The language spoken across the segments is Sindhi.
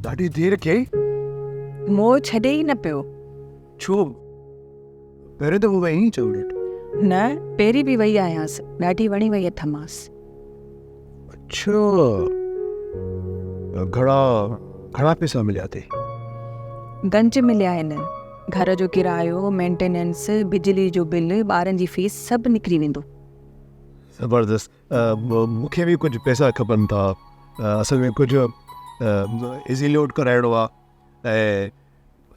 ڏاڍي دير ڪيئي. موهه ڇڏي ئي نه پيو. ڇو؟ پهريون دفعو وئين هئين ڇا وٽ؟ نه، پهرين به وئي آهيانس. ڏاڍي وڻي وئي اٿمانس. اڇا. گهڻا گهڻا پئسا مليا اٿئي؟ گنج مليا آهن. گهر جو ڪرايو، مينٽيننس، بجلي جو بل، ٻارن جي فيس سڀ نڪري ويندو. زبردست. مون کي به ڪجهه پئسا کپن ٿا. اصل ۾ ڪجهه ايزي لوڊ ڪرائڻو آهي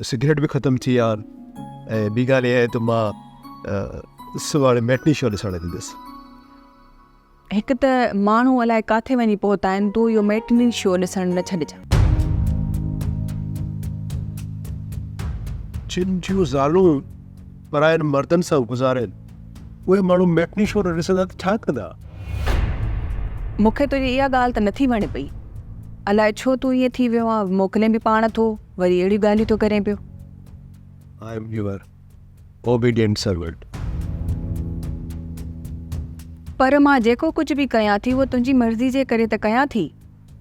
۽ سگريٽ به ختم ٿي ويا آهن ۽ ٻي ڳالهه اها آهي ته مان سڀاڻي ميٽني شو ڏسڻ ويندس. هڪ ته ماڻهو الائي ڪاٿي وڃي پهتا آهن، تون اهو ميٽني شو ڏسڻ نه ڇڏجان. جن جون زالون پراين مردن سان گذارين، اهي ماڻهو ميٽني شو نه ڏسندا ته ڇا ڪندا؟ مون کي تنهنجي اها ڳالهه ته نٿي وڻي پئي. الائي ڇو تون ائين ٿي ويو آن، موڪلين به پاڻ ٿو، وري اهڙيون ڳالهيون ٿو ڪرين پيو. I am your obedient servant. پر مان جيڪو ڪجهه به ڪيان ٿي اهو تنهنجي مرضي جي ڪري ته ڪيان ٿي.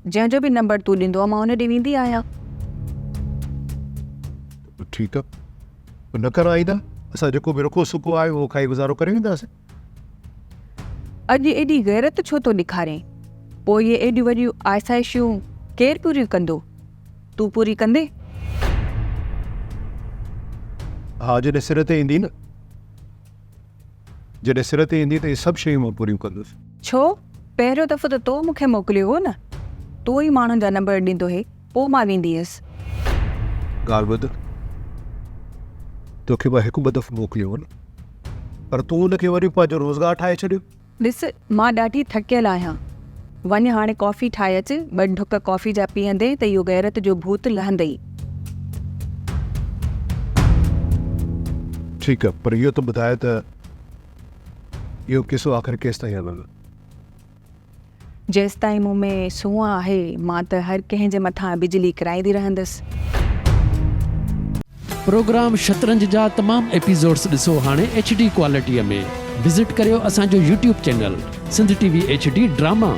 جنهن جو به نمبر تون ڏيندو آن مان ان ڏي ويندي آهيان. ٺيڪ آ، نه ڪر آئينده، اسان جيڪو به رکو سکو آهي اهو کائي گذارو ڪري وينداسين. اڄ ايڏي غيرت ڇو ٿو ڏيکارين؟ پوء اهي ايڏيون وڏيون آسائشون ڪير پوريون ڪندو؟ تون پوري ڪندين؟ ها، جڏهن سر تي ايندي نه، جڏهن سر تي ايندي ته اهي سڀ شيون مان پوريون ڪندس. ڇو؟ پهريون دفعو ته تو مون کي موڪليو هو نه؟ تون ئي ماڻهن جا نمبر ڏيندو هين، پوء مان ويندي هيس. ڳالهه ٻڌ، توکي مان هڪ ٻه دفعو موڪليو هو نه، پر تون ان کي وري پنهنجو روزگار ٺاهي ڇڏيو. ڏس، مان ڏاڍي ٿڪيل آهيان. وڃ هاڻي ڪافي ٺاهي اچ، ٻه ڍڪ ڪافي جا پيئندين ته اهو غيرت جو ڀوت لهندئي. ٺيڪ آ، پر اهو ته ٻڌاء ته اهو قصو آخر ڪيستائين هلندو؟ جيستائين مون ۾ سونهن آهي، مان ته هر ڪنهن جي مٿان بجلي ڪرائيندي رهندس. پروگرام شطرنج جا تمام ايپيسوڊس ڏسو هاڻي ايڇ ڊي ڪوالٽيء ۾ وزٽ ڪريو اسان جو YouTube channel Sindh T V H D drama.